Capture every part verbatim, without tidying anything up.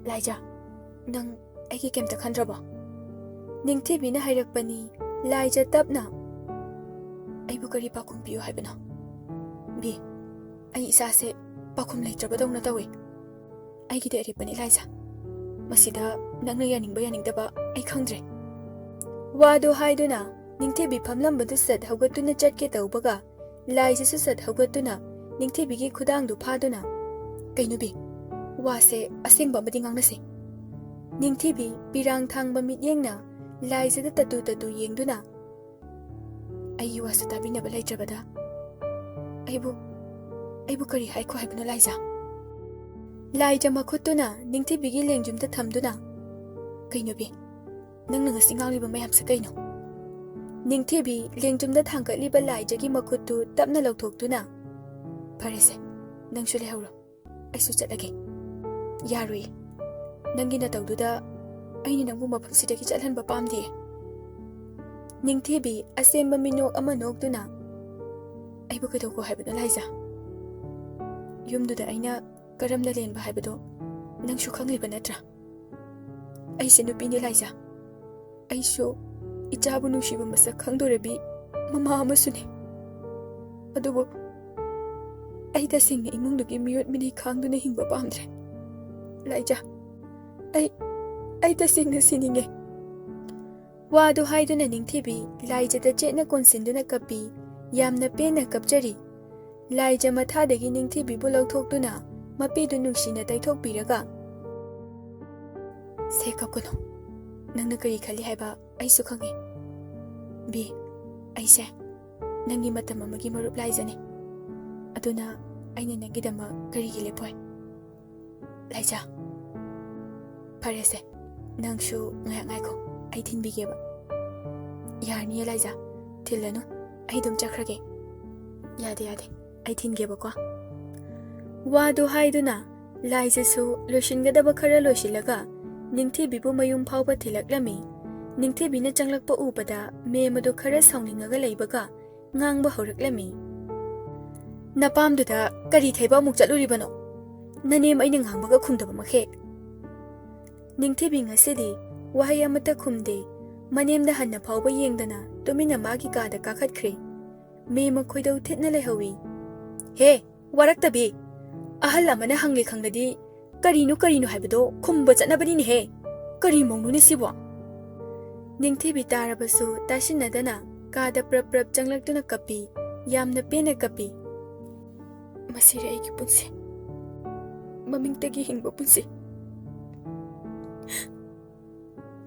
ꯂꯥꯏꯖꯥ, ꯅꯪ ꯑꯩꯒꯤ ꯀꯩꯝꯇ ꯈꯟꯗ꯭ꯔꯕꯣ? ꯅꯤꯡꯊꯤꯕꯤꯅ ꯍꯥꯏꯔꯛꯄꯅꯤ꯫ ꯂꯥꯏꯖꯥ ꯇꯞꯅ, "ꯑꯩꯕꯨ ꯀꯔꯤ ꯄꯥꯎꯈꯨꯝ ꯄꯤꯌꯨ ꯍꯥꯏꯕꯅꯣ?" "ꯕꯤ, ꯑꯩ ꯏꯁꯥꯁꯦ ꯄꯥꯎꯈꯨꯝ ꯂꯩꯇ꯭ꯔꯕꯗꯧꯅ ꯇꯧꯏ꯫ ꯑꯩꯒꯤꯗꯤ ꯑꯔꯦꯞꯄꯅꯤ ꯂꯥꯏꯖꯥ꯫ ꯃꯁꯤꯗ ꯅꯪꯅ ꯌꯥꯅꯤꯡꯕ ꯌꯥꯅꯤꯡꯗꯕ ꯑꯩ ꯈꯪꯗ꯭ꯔꯦ꯫" ꯋꯥꯗꯨ ꯍꯥꯏꯗꯨꯅ ꯅꯤꯡꯊꯤꯕꯤ ꯐꯝꯂꯝꯕꯗꯨ ꯁꯠ ꯍꯧꯒꯠꯇꯨꯅ ꯆꯠꯀꯦ ꯇꯧꯕꯒ, ꯂꯥꯏꯖꯥꯁꯨ ꯁꯠ ꯍꯧꯒꯠꯇꯨꯅ ꯅꯤꯡꯊꯤꯕꯤꯒꯤ ꯈꯨꯗꯥꯡꯗꯨ ꯐꯥꯗꯨꯅ, "ꯀꯩꯅꯣ ꯕꯤ, ꯋꯥꯁꯦ ꯑꯁꯦꯡꯕ ꯑꯃꯗꯤ ꯉꯥꯡꯅꯁꯤ꯫" ꯅꯤꯡꯊꯤꯕꯤ ꯄꯤꯔꯥꯡ ꯊꯥꯡꯕ ꯃꯤꯠꯌꯦꯡꯅ ꯂꯥꯏꯖꯥꯗ ꯇꯠꯇꯨ ꯇꯠꯇꯨ ꯌꯦꯡꯗꯨꯅ, "ꯑꯩꯒꯤ ꯋꯥꯁꯨ ꯇꯥꯕꯤꯅꯕ ꯂꯩꯇ꯭ꯔꯕꯗ ꯑꯩꯕꯨ, ꯑꯩꯕꯨ ꯀꯔꯤ ꯍꯥꯏꯈꯣ ꯍꯥꯏꯕꯅꯣ ꯂꯥꯏꯖꯥ?" ꯂꯥꯏꯖꯥ ꯃꯈꯨꯠꯇꯨꯅ ꯅꯤꯡꯊꯤꯕꯤꯒꯤ ꯂꯦꯡꯖꯨꯝꯗ ꯊꯝꯗꯨꯅ, "ꯀꯩꯅꯣ ꯕꯤ, ꯅꯪꯅ ꯉꯁꯤ ꯉꯥꯡꯂꯤꯕ ꯃꯌꯥꯝꯁꯦ ꯀꯩꯅꯣ?" ꯅꯤꯡꯊꯤꯕꯤ ꯂꯦꯡꯖꯨꯝꯗ ꯊꯥꯡꯒꯠꯂꯤꯕ ꯂꯥꯏꯖꯥꯒꯤ ꯃꯈꯨꯠꯇꯨ ꯇꯞꯅ ꯂꯧꯊꯣꯛꯇꯨꯅ, "ꯐꯔꯦꯁꯦ, ꯅꯪꯁꯨ ꯂꯩꯍꯧꯔꯣ, ꯑꯩꯁꯨ ꯆꯠꯂꯒꯦ꯫" "ꯌꯥꯔꯣꯏ꯫ ꯅꯪꯒꯤ ꯅꯇꯧꯗꯨꯗ ꯑꯩꯅ ꯅꯪꯕꯨ ꯃꯐꯝꯁꯤꯗꯒꯤ ꯆꯠꯍꯟꯕ ꯄꯥꯝꯗꯦ꯫" ꯅꯤꯡꯊꯤꯕꯤ ꯑꯁꯦꯝꯕ ꯃꯤꯅꯣꯛ ꯑꯃ ꯅꯣꯛꯇꯨꯅ, "ꯑꯩꯕꯨ ꯀꯩꯗꯧꯀꯣ ꯍꯥꯏꯕꯅꯣ ꯂꯥꯏꯖꯥ? ꯌꯨꯝꯗꯨꯗ ꯑꯩꯅ ꯀꯔꯝꯅ ꯂꯦꯟꯕ ꯍꯥꯏꯕꯗꯣ ꯅꯪꯁꯨ ꯈꯪꯂꯤꯕ ꯅꯠꯇ꯭ꯔꯥ? ꯑꯩꯁꯦ ꯅꯨꯄꯤꯅꯤ ꯂꯥꯏꯖꯥ꯫ ꯑꯩꯁꯨ ꯏꯆꯥꯕꯨ ꯅꯨꯡꯁꯤꯕ ꯃꯁꯛ ꯈꯪꯗꯣꯔꯕꯤ ꯃꯃꯥ ꯑꯃꯁꯨꯅꯤ꯫ ꯑꯗꯨꯕꯨ ꯑꯩ ꯇꯁꯦꯡꯅ ꯏꯃꯨꯡꯗꯨꯒꯤ ꯃꯤꯑꯣꯠ ꯃꯤꯅꯩ ꯈꯥꯡꯗꯨꯅ ꯍꯤꯡꯕ ꯄꯥꯝꯗ꯭ꯔꯦ꯫ ꯂꯥꯏꯖꯥ, ꯑꯩ, ꯑꯩ ꯇꯁꯦꯡꯅ ꯁꯤꯅꯤꯡꯉꯦ꯫" ꯋꯥꯗꯨ ꯍꯥꯏꯗꯨꯅ ꯅꯤꯡꯊꯤꯕꯤ ꯂꯥꯏꯖꯥꯗ ꯆꯦꯠꯅ ꯀꯣꯟꯁꯤꯟꯗꯨꯅ ꯀꯞꯄꯤ꯫ ꯌꯥꯝꯅ ꯄꯦꯟꯅ ꯀꯞꯆꯔꯤ꯫ ꯂꯥꯏꯖꯥ ꯃꯊꯥꯗꯒꯤ ꯅꯤꯡꯊꯤꯕꯤꯕꯨ ꯂꯧꯊꯣꯛꯇꯨꯅ ꯃꯄꯤꯗꯨ ꯅꯨꯡꯁꯤꯅ ꯇꯩꯊꯣꯛꯄꯤꯔꯒ, "ꯁꯦ, ꯀꯞꯀꯅꯨ꯫ ꯅꯪꯅ ꯀꯔꯤ ꯈꯜꯂꯤ ꯍꯥꯏꯕ ꯑꯩꯁꯨ ꯈꯪꯉꯤ꯫ ꯕꯤ, ꯑꯩꯁꯦ ꯅꯪꯒꯤ ꯃꯇꯝ ꯑꯃꯒꯤ ꯃꯔꯨꯞ ꯂꯥꯏꯖꯥꯅꯤ꯫ ꯑꯗꯨꯅ ꯑꯩꯅ ꯅꯪꯒꯤꯗꯃꯛ ꯀꯔꯤꯒꯤ ꯂꯦꯞꯄꯣꯏ? ꯂꯥꯏꯖꯥ, ꯐꯔꯦꯁꯦ, ꯅꯪꯁꯨ ꯉꯥꯏꯍꯥꯛ ꯉꯥꯏꯈꯣ, ꯑꯩ ꯊꯤꯟꯕꯤꯒꯦꯕ꯫" "ꯌꯥꯔꯅꯤꯌꯦ ꯂꯥꯏꯖꯥ, ꯊꯤꯜꯂꯅꯨ, ꯑꯩ ꯑꯗꯨꯝ ꯆꯠꯈ꯭ꯔꯒꯦ꯫" "ꯌꯥꯗꯦ, ꯌꯥꯗꯦ, ꯑꯩ ꯊꯤꯟꯒꯦꯕꯀꯣ꯫" ꯋꯥꯗꯨ ꯍꯥꯏꯗꯨꯅ ꯂꯥꯏꯖꯥꯁꯨ ꯂꯣꯏꯁꯤꯟꯒꯗꯕ ꯈꯔ ꯂꯣꯏꯁꯤꯜꯂꯒ ꯅꯤꯡꯊꯤꯕꯤꯕꯨ ꯃꯌꯨꯝ ꯐꯥꯎꯕ ꯊꯤꯜꯂꯛꯂꯝꯃꯤ꯫ ꯅꯤꯡꯊꯤꯕꯤꯅ ꯆꯪꯂꯛꯄ ꯎꯕꯗ ꯃꯦꯝ ꯑꯗꯨ ꯈꯔ ꯁꯥꯎꯅꯤꯡꯉꯒ ꯂꯩꯕꯒ ꯉꯥꯡꯕ ꯍꯧꯔꯛꯂꯝꯃꯤ꯫ "ꯅꯄꯥꯝꯗꯨꯗ ꯀꯔꯤ ꯊꯩꯕ ꯑꯃꯨꯛ ꯆꯠꯂꯨꯔꯤꯕꯅꯣ? ꯅꯅꯦꯝ ꯑꯩꯅ ꯉꯥꯡꯕꯒ ꯈꯨꯝꯗꯕ ꯃꯈꯩ꯫ ꯅꯤꯡꯊꯤꯕꯤ ꯉꯁꯤꯗꯤ ꯋꯥꯍꯩ ꯑꯃꯠꯇ ꯈꯨꯝꯗꯦ꯫ ꯃꯅꯦꯝꯗ ꯍꯟꯅ ꯐꯥꯎꯕ ꯌꯦꯡꯗꯅ ꯇꯨꯃꯤꯟꯅ ꯃꯥꯒꯤ ꯀꯥꯗ ꯀꯥꯈꯠꯈ꯭ꯔꯦ꯫ ꯃꯦꯝꯃ ꯈꯣꯏꯗꯧ ꯊꯤꯠꯅ ꯂꯩꯍꯧꯏ꯫ "ꯍꯦ, ꯋꯥꯔꯛꯇꯕꯤ! ꯑꯍꯜ ꯑꯃꯅ ꯍꯪꯒꯦ ꯈꯪꯂꯗꯤ ꯀꯔꯤꯅꯣ ꯀꯔꯤꯅꯣ ꯍꯥꯏꯕꯗꯣ ꯈꯨꯝꯕ ꯆꯠꯅꯕꯅꯤꯅꯦꯍꯦ꯫ ꯀꯔꯤ ꯃꯧꯅꯣꯅꯦ ꯁꯤꯕꯣ?" ꯅꯤꯡꯊꯤꯕꯤ ꯇꯥꯔꯕꯁꯨ ꯇꯥꯁꯤꯟꯅꯗꯅ ꯀꯥꯗ ꯄ꯭ꯔꯞ ꯄ꯭ꯔꯞ ꯆꯪꯂꯛꯇꯨꯅ ꯀꯞꯄꯤ꯫ ꯌꯥꯝꯅ ꯄꯦꯟꯅ ꯀꯞꯄꯤ꯫ "ꯃꯁꯤꯔꯦ ꯑꯩꯒꯤ ꯄꯨꯟꯁꯤ, ꯃꯃꯤꯡꯇꯒꯤ ꯍꯤꯡꯕ ꯄꯨꯟꯁꯤ꯫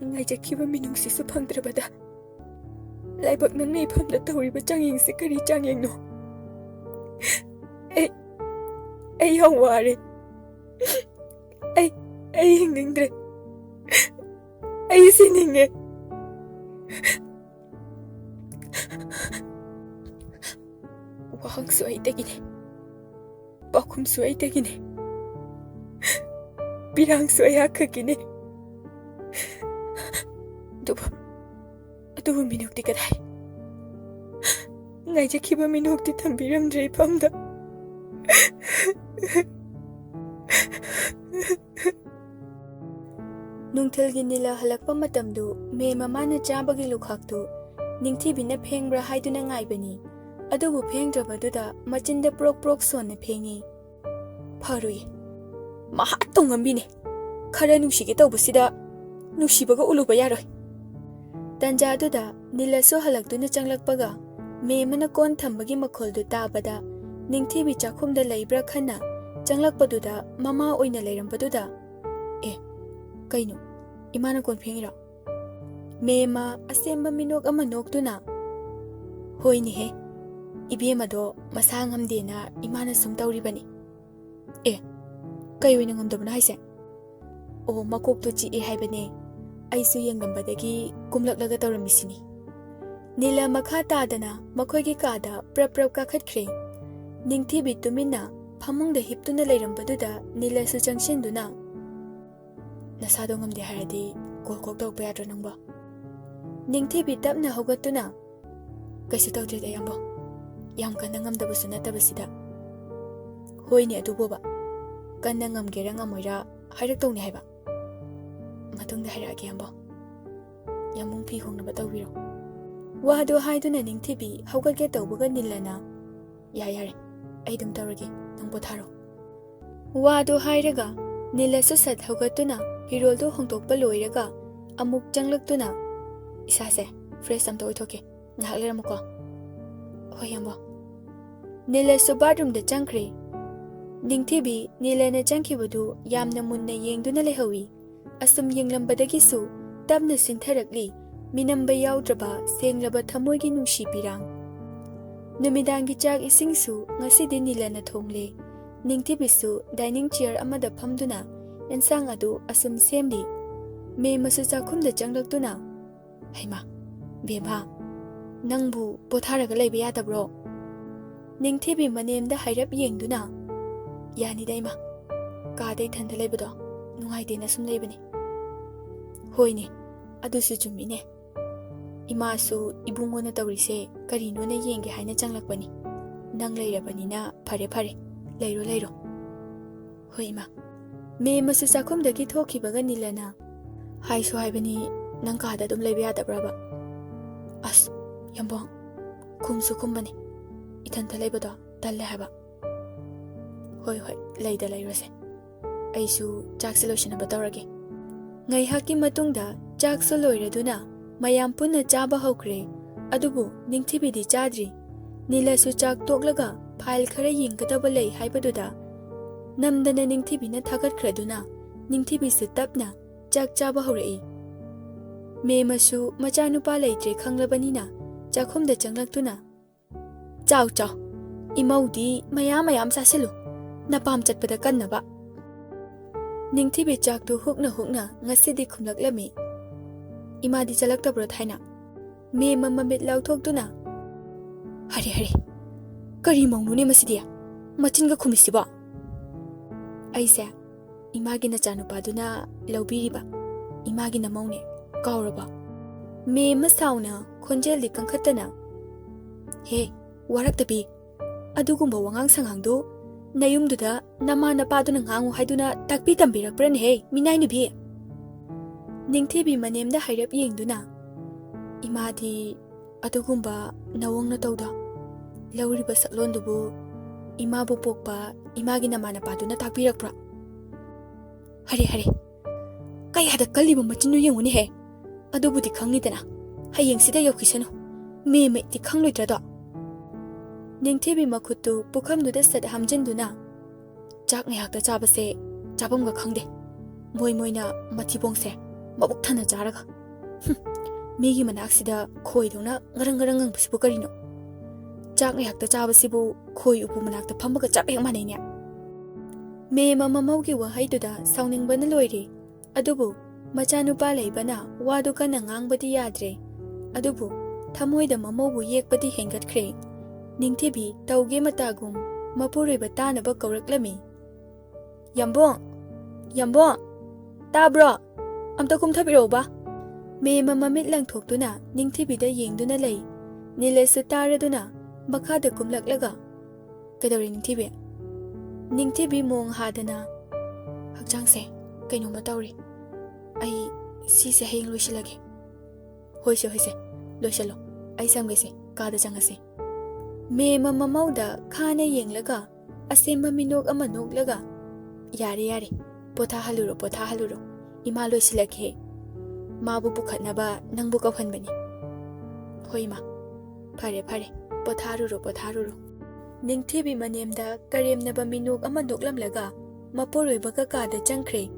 ꯉꯥꯏꯖꯈꯤꯕ ꯃꯤꯅꯨꯡꯁꯤꯁꯨ ꯐꯪꯗ꯭ꯔꯕꯗ ꯂꯥꯏꯕꯛ ꯅꯪꯅ ꯏꯐꯝꯗ ꯇꯧꯔꯤꯕ ꯆꯥꯡꯌꯦꯡꯁꯦ ꯀꯔꯤ ꯆꯥꯡꯌꯦꯡꯅꯣ? ꯑꯩ, ꯑꯩ ꯌꯥꯝ ꯋꯥꯔꯦ꯫ ꯑꯩ, ꯑꯩ ꯍꯤꯡꯅꯤꯡꯗ꯭ꯔꯦ꯫ ꯑꯩ ꯁꯤꯅꯤꯡꯉꯦ꯫" ꯋꯥꯍꯪꯁꯨ ꯑꯩꯗꯒꯤꯅꯦ, ꯄꯥꯎꯈꯨꯝꯁꯨ ꯑꯩꯗꯒꯤꯅꯦ, ꯄꯤꯔꯥꯡꯁꯨ ꯑꯩꯍꯥꯛꯈꯛꯀꯤꯅꯦ꯫ ꯑꯗꯨꯕꯨ, ꯑꯗꯨꯕꯨ ꯃꯤꯅꯣꯛꯇꯤ ꯀꯗꯥꯏ? ꯉꯥꯏꯖꯈꯤꯕ ꯃꯤꯅꯣꯛꯇꯤ ꯊꯝꯕꯤꯔꯝꯗ꯭ꯔꯦ ꯏꯐꯝꯗ꯫ ꯅꯨꯡꯊꯤꯜꯒꯤ ꯅꯤꯂꯥ ꯍꯜꯂꯛꯄ ꯃꯇꯝꯗꯨ ꯃꯦꯝ ꯃꯃꯥꯅ ꯆꯥꯕꯒꯤ ꯂꯨꯈꯥꯛꯇꯨ ꯅꯤꯡꯊꯤꯕꯤꯅ ꯐꯦꯡꯕ꯭ꯔꯥ ꯍꯥꯏꯗꯨꯅ ꯉꯥꯏꯕꯅꯤ꯫ ꯑꯗꯨꯕꯨ ꯐꯦꯡꯗ꯭ꯔꯕꯗꯨꯗ ꯃꯆꯤꯟꯗ ꯄ꯭ꯔꯣꯛ ꯄ꯭ꯔꯣꯛ ꯁꯣꯟꯅ ꯐꯦꯡꯉꯤ꯫ ꯐꯔꯨꯏ꯫ ꯃꯍꯥ ꯇꯧꯉꯝꯕꯤꯅꯦ꯫ ꯈꯔ ꯅꯨꯡꯁꯤꯒꯦ ꯇꯧꯕꯁꯤꯗ ꯅꯨꯡꯁꯤꯕꯒ ꯎꯂꯨꯕ ꯌꯥꯔꯣꯏ꯫ ꯇꯟꯖꯥꯗꯨꯗ ꯅꯤꯂꯁꯨ ꯍꯜꯂꯛꯇꯨꯅ ꯆꯪꯂꯛꯄꯒ ꯃꯦꯝꯃꯅ ꯀꯣꯟ ꯊꯝꯕꯒꯤ ꯃꯈꯣꯜꯗꯨ ꯇꯥꯕꯗ ꯅꯤꯡꯊꯤꯕꯤ ꯆꯥꯛꯈꯨꯝꯗ ꯂꯩꯕ꯭ꯔꯥ ꯈꯟꯅ ꯆꯪꯂꯛꯄꯗꯨꯗ ꯃꯃꯥ ꯑꯣꯏꯅ ꯂꯩꯔꯝꯕꯗꯨꯗ, "ꯑꯦ, ꯀꯩꯅꯣ? ꯏꯃꯥꯅ ꯀꯣꯟ ꯐꯦꯡꯉꯤꯔꯣ?" ꯃꯦꯝꯃ ꯑꯁꯦꯝꯕ ꯃꯤꯅꯣꯛ ꯑꯃ ꯅꯣꯛꯇꯨꯅ, "ꯍꯣꯏꯅꯦꯍꯦ, ꯏꯕꯦꯝꯃꯗꯣ ꯃꯁꯥ ꯉꯝꯗꯦꯅ ꯏꯃꯥꯅ ꯁꯨꯝ ꯇꯧꯔꯤꯕꯅꯤ꯫" "ꯑꯦ, ꯀꯩ ꯑꯣꯏꯅ ꯉꯝꯗꯕꯅꯣ ꯍꯥꯏꯁꯦ?" "ꯑꯣ, ꯃꯀꯣꯛꯇꯣ ꯆꯤꯛꯑꯦ ꯍꯥꯏꯕꯅꯦ꯫ ꯑꯩꯁꯨ ꯌꯦꯡꯂꯝꯕꯗꯒꯤ ꯀꯨꯝꯂꯛꯂꯒ ꯇꯧꯔꯝꯃꯤꯁꯤꯅꯤ꯫" ꯅꯤꯂ ꯃꯈꯥ ꯇꯥꯗꯅ ꯃꯈꯣꯏꯒꯤ ꯀꯥꯗ ꯄ꯭ꯔꯞ ꯄ꯭ꯔꯞ ꯀꯥꯈꯠꯈ꯭ꯔꯦ꯫ ꯅꯤꯡꯊꯤꯕꯤ ꯇꯨꯃꯤꯟꯅ ꯐꯃꯨꯡꯗ ꯍꯤꯞꯇꯨꯅ ꯂꯩꯔꯝꯕꯗꯨꯗ ꯅꯤꯂꯁꯨ ꯆꯪꯁꯤꯟꯗꯨꯅ, "ꯅꯁꯥꯗꯣ ꯉꯝꯗꯦ ꯍꯥꯏꯔꯗꯤ ꯀꯣꯜ ꯀꯣꯛ ꯇꯧꯔꯛꯄ ꯌꯥꯗ꯭ꯔꯣ ꯅꯪꯕꯣ?" ꯅꯤꯡꯊꯤꯕꯤ ꯇꯞꯅ ꯍꯧꯒꯠꯇꯨꯅ, "ꯀꯩꯁꯨ ꯇꯧꯗ꯭ꯔꯦꯗ, ꯏꯌꯥꯝꯕ꯫ ꯌꯥꯝ ꯀꯟꯅ ꯉꯝꯗꯕꯁꯨ ꯅꯠꯇꯕꯁꯤꯗ꯫" "ꯍꯣꯏꯅꯦ ꯑꯗꯨꯕꯣꯕ, ꯀꯟꯅ ꯉꯝꯒꯦꯔꯥ ꯉꯝꯃꯣꯏꯔꯥ ꯍꯥꯏꯔꯛꯇꯧꯅꯦ ꯍꯥꯏꯕ꯫" ꯃꯇꯨꯡꯗ ꯍꯥꯏꯔꯛꯑꯒꯦ, ꯌꯥꯝꯕꯣ꯫ ꯌꯥꯝꯕꯨꯡ ꯐꯤ ꯍꯣꯡꯅꯕ ꯇꯧꯕꯤꯔꯣ꯫ ꯋꯥꯗꯨ ꯍꯥꯏꯗꯨꯅ ꯅꯤꯡꯊꯤꯕꯤ ꯍꯧꯒꯠꯀꯦ ꯇꯧꯕꯒ ꯅꯤꯂꯅ, "ꯌꯥꯔꯦ, ꯌꯥꯔꯦ, ꯑꯩ ꯑꯗꯨꯝ ꯇꯧꯔꯒꯦ, ꯅꯪ ꯄꯣꯊꯥꯔꯣ"꯫ ꯋꯥꯗꯨ ꯍꯥꯏꯔꯒ ꯅꯤꯂꯁꯨ ꯁꯠ ꯍꯧꯒꯠꯇꯨꯅ ꯐꯤꯔꯣꯜꯗꯨ ꯍꯣꯡꯗꯣꯛꯄ ꯂꯣꯏꯔꯒ ꯑꯃꯨꯛ ꯆꯪꯂꯛꯇꯨꯅ, "ꯏꯁꯥꯁꯦ ꯐ꯭ꯔꯦꯁ ꯑꯝꯇ ꯑꯣꯏꯊꯣꯛꯀꯦ, ꯉꯥꯏꯍꯥꯛ ꯂꯩꯔꯝꯃꯨꯀꯣ"꯫ "ꯍꯣꯏ, ꯌꯥꯝꯕꯣ"꯫ ꯅꯤꯂꯁꯨ ꯕꯥꯠꯔꯨꯝꯗ ꯆꯪꯈ꯭ꯔꯦ꯫ ꯅꯤꯡꯊꯤꯕꯤ ꯅꯤꯂꯅ ꯆꯪꯈꯤꯕꯗꯨ ꯌꯥꯝꯅ ꯃꯨꯟꯅ ꯌꯦꯡꯗꯨꯅ ꯂꯩꯍꯧꯏ꯫ ꯑꯁꯨꯝ ꯌꯦꯡꯂꯝꯕꯗꯒꯤꯁꯨ ꯇꯞꯅ ꯁꯤꯟꯊꯔꯛꯂꯤ ꯃꯤꯅꯝꯕ ꯌꯥꯎꯗ꯭ꯔꯕ ꯁꯦꯡꯂꯕ ꯊꯃꯣꯏꯒꯤ ꯅꯨꯡꯁꯤ ꯄꯤꯔꯥꯡ꯫ ꯅꯨꯃꯤꯗꯥꯡꯒꯤ ꯆꯥꯛ ꯏꯁꯤꯡꯁꯨ ꯉꯁꯤꯗꯤ ꯅꯤꯂꯅ ꯊꯣꯡꯂꯦ꯫ ꯅꯤꯡꯊꯤꯕꯤꯁꯨ ꯗꯥꯏꯅꯤꯡ ꯆꯤꯌꯔ ꯑꯃꯗ ꯐꯝꯗꯨꯅ ꯑꯦꯟꯁꯥꯡ ꯑꯗꯨ ꯑꯁꯨꯝ ꯁꯦꯝꯂꯤ꯫ ꯃꯦꯝꯃꯁꯨ ꯆꯥꯛꯈꯨꯝꯗ ꯆꯪꯂꯛꯇꯨꯅ, "ꯍꯩꯃꯥ, ꯕꯦꯝꯃ, ꯅꯪꯕꯨ ꯄꯣꯊꯥꯔꯒ ꯂꯩꯕ ꯌꯥꯗꯕ꯭ꯔꯣ?" ꯅꯤꯡꯊꯤꯕꯤ ꯃꯅꯦꯝꯗ ꯍꯥꯏꯔꯞ ꯌꯦꯡꯗꯨꯅ, "ꯌꯥꯅꯤꯗ ꯏꯃꯥ, ꯀꯥꯗ ꯏꯊꯟꯗ ꯂꯩꯕꯗꯣ ꯅꯨꯡꯉꯥꯏꯇꯦꯅ ꯁꯨꯝ ꯂꯩꯕꯅꯤ"꯫ "ꯍꯣꯏꯅꯦ, ꯑꯗꯨꯁꯨ ꯆꯨꯝꯃꯤꯅꯦ꯫ ꯏꯃꯥꯁꯨ ꯏꯕꯨꯡꯉꯣꯅ ꯇꯧꯔꯤꯁꯦ ꯀꯔꯤꯅꯣꯅ ꯌꯦꯡꯒꯦ ꯍꯥꯏꯅ ꯆꯪꯂꯛꯄꯅꯤ꯫ ꯅꯪ ꯂꯩꯔꯕꯅꯤꯅ ꯐꯔꯦ ꯐꯔꯦ, ꯂꯩꯔꯣ ꯂꯩꯔꯣ"꯫ "ꯍꯣꯏ ꯏꯃꯥ"꯫ ꯃꯦꯝꯃꯁꯨ ꯆꯥꯛꯈꯨꯝꯗꯒꯤ ꯊꯣꯛꯈꯤꯕꯒ ꯅꯤꯂꯅ, "ꯍꯥꯏꯁꯨ ꯍꯥꯏꯕꯅꯤ, ꯅꯪ ꯀꯥꯗ ꯑꯗꯨꯝ ꯂꯩꯕ ꯌꯥꯗꯕ꯭ꯔꯕ?" "ꯑꯁ, ꯌꯥꯝꯕꯣꯡ, ꯈꯨꯝꯁꯨ ꯈꯨꯝꯕꯅꯤ, ꯏꯊꯟꯇ ꯂꯩꯕꯗꯣ ꯇꯜꯂꯦ ꯍꯥꯏꯕ"꯫ "ꯍꯣꯏ ꯍꯣꯏ, ꯂꯩꯗ ꯂꯩꯔꯣꯁꯦ, ꯑꯩꯁꯨ ꯆꯥꯛꯁꯦ ꯂꯣꯏꯁꯤꯟꯅꯕ ꯇꯧꯔꯒꯦ"꯫ ꯉꯥꯏꯍꯥꯛꯀꯤ ꯃꯇꯨꯡꯗ ꯆꯥꯛꯁꯨ ꯂꯣꯏꯔꯗꯨꯅ ꯃꯌꯥꯝ ꯄꯨꯟꯅ ꯆꯥꯕ ꯍꯧꯈ꯭ꯔꯦ꯫ ꯑꯗꯨꯕꯨ ꯅꯤꯡꯊꯤꯕꯤꯗꯤ ꯆꯥꯗ꯭ꯔꯤ꯫ ꯅꯤꯂꯁꯨ ꯆꯥꯛ ꯇꯣꯛꯂꯒ ꯐꯥꯏꯜ ꯈꯔ ꯌꯦꯡꯒꯗꯕ ꯂꯩ ꯍꯥꯏꯕꯗꯨꯗ ꯅꯝꯗꯅ ꯅꯤꯡꯊꯤꯕꯤꯅ ꯊꯥꯒꯠꯈ꯭ꯔꯗꯨꯅ ꯅꯤꯡꯊꯤꯕꯤꯁꯨ ꯇꯞꯅ ꯆꯥꯛ ꯆꯥꯕ ꯍꯧꯔꯛꯏ꯫ ꯃꯦꯝꯃꯁꯨ ꯃꯆꯥꯅꯨꯄꯥ ꯂꯩꯇ꯭ꯔꯦ ꯈꯪꯂꯕꯅꯤꯅ ꯆꯥꯛꯈꯨꯝꯗ ꯆꯪꯂꯛꯇꯨꯅ, "ꯆꯥꯎ ꯆꯥꯎ, ꯏꯃꯧꯗꯤ ꯃꯌꯥꯝ ꯃꯌꯥꯝ ꯆꯥꯁꯤꯜꯂꯨ, ꯅꯄꯥꯝ ꯆꯠꯄꯗ ꯀꯟꯅꯕ"꯫ ꯅꯤꯡꯊꯤꯕꯤ ꯆꯥꯛꯇꯨ ꯍꯨꯛꯅ ꯍꯨꯛꯅ ꯉꯁꯤꯗꯤ ꯈꯨꯝꯂꯛꯂꯝꯃꯤ꯫ "ꯏꯃꯥꯗꯤ ꯆꯠꯂꯛꯇꯕ꯭ꯔꯣ ꯊꯥꯏꯅ?" ꯃꯦꯝꯃ ꯃꯃꯤꯠ ꯂꯥꯎꯊꯣꯛꯇꯨꯅ, "ꯍꯔꯦ ꯍꯔꯦ, ꯀꯔꯤ ꯃꯧꯅꯣꯅꯦ ꯃꯁꯤꯗꯤ? ꯃꯆꯤꯟꯒ ꯈꯨꯝꯃꯤꯁꯤꯕꯣ?" "ꯑꯩꯁꯦ ꯏꯃꯥꯒꯤ ꯅꯆꯥꯅꯨꯄꯥꯗꯨꯅ ꯂꯧꯕꯤꯔꯤꯕ, ꯏꯃꯥꯒꯤ ꯅꯃꯧꯅꯦ, ꯀꯥꯎꯔꯕꯣ?" ꯃꯦꯝꯃ ꯁꯥꯎꯅ ꯈꯣꯟꯖꯦꯜꯗꯤ ꯀꯟꯈꯠꯇꯅ, "ꯍꯦ, ꯋꯥꯔꯛꯇꯕꯤ, ꯑꯗꯨꯒꯨꯝꯕ ꯋꯥꯉꯥꯡ ꯁꯉꯥꯡꯗꯨ ꯅꯌꯨꯝꯗꯨꯗ ꯅꯃꯥ ꯅꯄꯥꯗꯨꯅ ꯉꯥꯡꯉꯨ ꯍꯥꯏꯗꯨꯅ ꯇꯥꯛꯄꯤ ꯇꯝꯕꯤꯔꯛꯄ꯭ꯔꯅꯦꯍꯦ, ꯃꯤꯅꯥꯏ ꯅꯨꯄꯤ?" ꯅꯤꯡꯊꯤꯕꯤ ꯃꯅꯦꯝꯗ ꯍꯥꯏꯔꯞ ꯌꯦꯡꯗꯨꯅ, "ꯏꯃꯥꯗꯤ ꯑꯗꯨꯒꯨꯝꯕ ꯅꯋꯣꯡ ꯅꯇꯧꯗꯣ ꯂꯧꯔꯤꯕ ꯁꯛꯂꯣꯟꯗꯨꯕꯨ ꯏꯃꯥꯕꯨ ꯄꯣꯛꯄ ꯏꯃꯥꯒꯤ ꯅꯃꯥꯟꯅꯄꯥꯗꯨꯅ ꯇꯥꯛꯄꯤꯔꯛꯄ꯭ꯔꯣ?" "ꯍꯔꯦ, ꯍꯔꯦ, ꯀꯩ ꯍꯥꯏꯗ ꯀꯜꯂꯤꯕ ꯃꯆꯤꯟꯅꯣ ꯌꯦꯡꯉꯨꯅꯦꯍꯦ꯫ ꯑꯗꯨꯕꯨꯗꯤ ꯈꯪꯉꯤꯗꯅ, ꯍꯌꯦꯡꯁꯤꯗ ꯌꯧꯈꯤꯁꯅꯨ꯫ ꯃꯦꯝꯃꯩꯗꯤ ꯈꯪꯂꯣꯏꯗ꯭ꯔꯗꯣ?" ꯅꯤꯡꯊꯤꯕꯤ ꯃꯈꯨꯠꯇꯨ ꯄꯨꯈꯝꯗꯨꯗ ꯁꯠ ꯍꯥꯝꯖꯤꯟꯗꯨꯅ, "ꯆꯥꯛ ꯉꯥꯏꯍꯥꯛꯇ ꯆꯥꯕꯁꯦ ꯆꯥꯐꯝꯒ ꯈꯪꯗꯦ꯫ ꯃꯣꯏ ꯃꯣꯏꯅ ꯃꯊꯤꯕꯣꯡꯁꯦ ꯃꯕꯨꯛ ꯊꯟꯅ ꯆꯥꯔꯒ꯫ ꯍꯨꯝ, ꯃꯤꯒꯤ ꯃꯅꯥꯛꯁꯤꯗ ꯈꯣꯏꯗꯧꯅ ꯉꯔꯪ ꯉꯔꯪ ꯉꯪꯕꯁꯤꯕꯨ ꯀꯔꯤꯅꯣ? ꯆꯥꯛ ꯉꯥꯏꯍꯥꯛꯇ ꯆꯥꯕꯁꯤꯕꯨ ꯈꯣꯏ ꯎꯄꯨ ꯃꯅꯥꯛꯇ ꯐꯝꯕꯒ ꯆꯞ ꯍꯦꯛ ꯃꯥꯟꯅꯩꯅꯦ꯫" ꯃꯦꯝ ꯃꯃꯧꯒꯤ ꯋꯥꯍꯩꯗꯨꯗ ꯁꯥꯎꯅꯤꯡꯕꯅ ꯂꯣꯏꯔꯦ꯫ ꯑꯗꯨꯕꯨ ꯃꯆꯥꯅꯨꯄꯥ ꯂꯩꯕꯅ ꯋꯥꯗꯨ ꯀꯟꯅ ꯉꯥꯡꯕꯗꯤ ꯌꯥꯗ꯭ꯔꯦ꯫ ꯑꯗꯨꯕꯨ ꯊꯃꯣꯏꯗ ꯃꯃꯧꯕꯨ ꯌꯦꯛꯄꯗꯤ ꯍꯦꯟꯒꯠꯈ꯭ꯔꯦ꯫ ꯅꯤꯡꯊꯤꯕꯤ ꯇꯧꯒꯦ ꯃꯇꯥꯒꯨꯝ ꯃꯄꯨꯔꯣꯏꯕ ꯇꯥꯅꯕ ꯀꯧꯔꯛꯂꯝꯃꯤ꯫ "ꯌꯥꯝꯕꯣꯡ! ꯌꯥꯝꯕꯣꯡ! ꯇꯥꯕ꯭ꯔꯣ? ꯑꯝꯇ ꯀꯨꯝꯊꯕꯤꯔꯛꯎꯕ꯫" ꯃꯦꯝ ꯃꯃꯤꯠ ꯂꯪꯊꯣꯛꯇꯨꯅ ꯅꯤꯡꯊꯤꯕꯤꯗ ꯌꯦꯡꯗꯨꯅ ꯂꯩ꯫ ꯅꯤꯂꯁꯁꯨ ꯇꯥꯔꯗꯨꯅ ꯃꯈꯥꯗ ꯀꯨꯝꯂꯛꯂꯒ, "ꯀꯩꯗꯧꯔꯦ ꯅꯤꯡꯊꯤꯕꯤ?" ꯅꯤꯡꯊꯤꯕꯤ ꯃꯣꯡ ꯍꯥꯗꯅ, "ꯍꯛꯆꯥꯡꯁꯦ ꯀꯩꯅꯣꯝꯃ ꯇꯧꯔꯦ꯫ ꯑꯩ ꯁꯤꯁꯦ ꯍꯌꯦꯡ ꯂꯣꯏꯁꯤꯜꯂꯒꯦ꯫" "ꯍꯣꯏꯁꯦ, ꯍꯣꯏꯁꯦ, ꯂꯣꯏꯁꯤꯜꯂꯣ꯫ ꯑꯩ ꯁꯝꯒꯦꯁꯦ, ꯀꯥꯗ ꯆꯪꯉꯁꯦ꯫" ꯃꯦꯝ ꯃꯃꯧꯗ ꯈꯥꯅ ꯌꯦꯡꯂꯒ, ꯑꯁꯦꯝꯕ ꯃꯤꯅꯣꯛ ꯑꯃ ꯅꯣꯛꯂꯒ, "ꯌꯥꯔꯦ, ꯌꯥꯔꯦ, ꯄꯣꯊꯥꯍꯜꯂꯨꯔꯣ, ꯄꯣꯊꯥꯍꯜꯂꯨꯔꯣ꯫ ꯏꯃꯥ ꯂꯣꯏꯁꯤꯜꯂꯛꯈꯤꯍꯦ꯫ ꯃꯥꯕꯨ ꯄꯨꯈꯠꯅꯕ ꯅꯪꯕꯨ ꯀꯧꯍꯟꯕꯅꯤ꯫" "ꯍꯣꯏ, ꯏꯃꯥ꯫ ꯐꯔꯦ, ꯐꯔꯦ꯫ ꯄꯣꯊꯥꯔꯨꯔꯣ, ꯄꯣꯊꯥꯔꯨꯔꯣ꯫" ꯅꯤꯡꯊꯤꯕꯤ ꯃꯅꯦꯝꯗ ꯀꯔꯦꯝꯅꯕ ꯃꯤꯅꯣꯛ ꯑꯃ ꯅꯣꯛꯂꯝꯂꯒ ꯃꯄꯨꯔꯣꯏꯕꯒ ꯀꯥꯗ ꯆꯪꯈ꯭ꯔꯦ꯫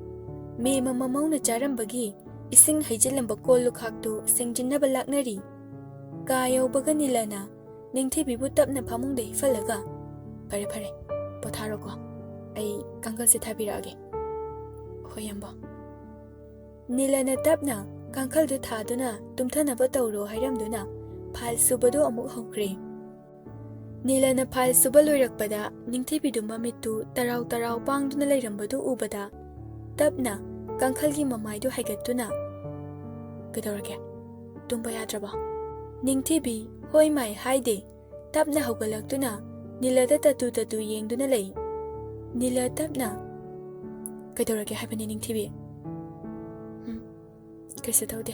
ꯃꯦꯝ ꯃꯃꯧꯅ ꯆꯥꯔꯝꯕꯒꯤ ꯏꯁꯤꯡ ꯍꯩꯖꯤꯜꯂꯝꯕ ꯀꯣꯜ ꯂꯨꯈꯥꯛꯇꯨ ꯁꯦꯡꯖꯤꯟꯅꯕ ꯂꯥꯛꯅꯔꯤ꯫ ꯀꯥ ꯌꯧꯕꯒ ꯅꯤꯂꯅ ꯅꯤꯡꯊꯤꯕꯤꯕꯨ ꯇꯞꯅ ꯐꯃꯨꯡꯗ ꯍꯤꯞꯍꯜꯂꯒ, "ꯐꯔꯦ, ꯐꯔꯦ, ꯄꯣꯊꯥꯔꯣꯀꯣ꯫ ꯑꯩ ꯀꯥꯡꯈꯜꯁꯦ ꯊꯥꯕꯤꯔꯛꯑꯒꯦ꯫" "ꯍꯣꯏ, ꯌꯥꯝꯕꯣ꯫" ꯅꯤꯂꯅ ꯇꯞꯅ ꯀꯥꯡꯈꯜꯗꯨ ꯊꯥꯗꯨꯅ ꯇꯨꯝꯊꯅꯕ ꯇꯧꯔꯣ ꯍꯥꯏꯔꯝꯗꯨꯅ ꯐꯥꯏꯜ ꯁꯨꯕꯗꯨ ꯑꯃꯨꯛ ꯍꯧꯈ꯭ꯔꯦ꯫ ꯅꯤꯂꯅ ꯐꯥꯏꯜ ꯁꯨꯕ ꯂꯣꯏꯔꯛꯄꯗ ꯅꯤꯡꯊꯤꯕꯤꯗꯨ ꯃꯃꯤꯠꯇꯨ ꯇꯔꯥꯎ ꯇꯔꯥꯎ ꯄꯥꯡꯗꯨꯅ ꯂꯩꯔꯝꯕꯗꯨ ꯎꯕꯗ ꯇꯞꯅ ꯀꯥꯡꯈꯜꯒꯤ ꯃꯃꯥꯏꯗꯨ ꯍꯥꯏꯒꯠꯇꯨꯅ, "ꯀꯩꯗꯧꯔꯒꯦ? ꯇꯨꯝꯕ ꯌꯥꯗ꯭ꯔꯕꯣ?" ꯅꯤꯡꯊꯤꯕꯤ ꯍꯣꯏ ꯃꯥꯏ ꯍꯥꯏꯗꯦ꯫ ꯇꯞꯅ ꯍꯧꯒꯠꯂꯛꯇꯨꯅ ꯅꯤꯂꯗ ꯇꯠꯇꯨ ꯇꯠꯇꯨ ꯌꯦꯡꯗꯨꯅ ꯂꯩ꯫ ꯅꯤꯂ ꯇꯞꯅ, "ꯀꯩꯗꯧꯔꯒꯦ ꯍꯥꯏꯕꯅꯤ ꯅꯤꯡꯊꯤꯕꯤ?" "ꯎꯝ, ꯀꯩꯁꯨ ꯇꯧꯗꯦ꯫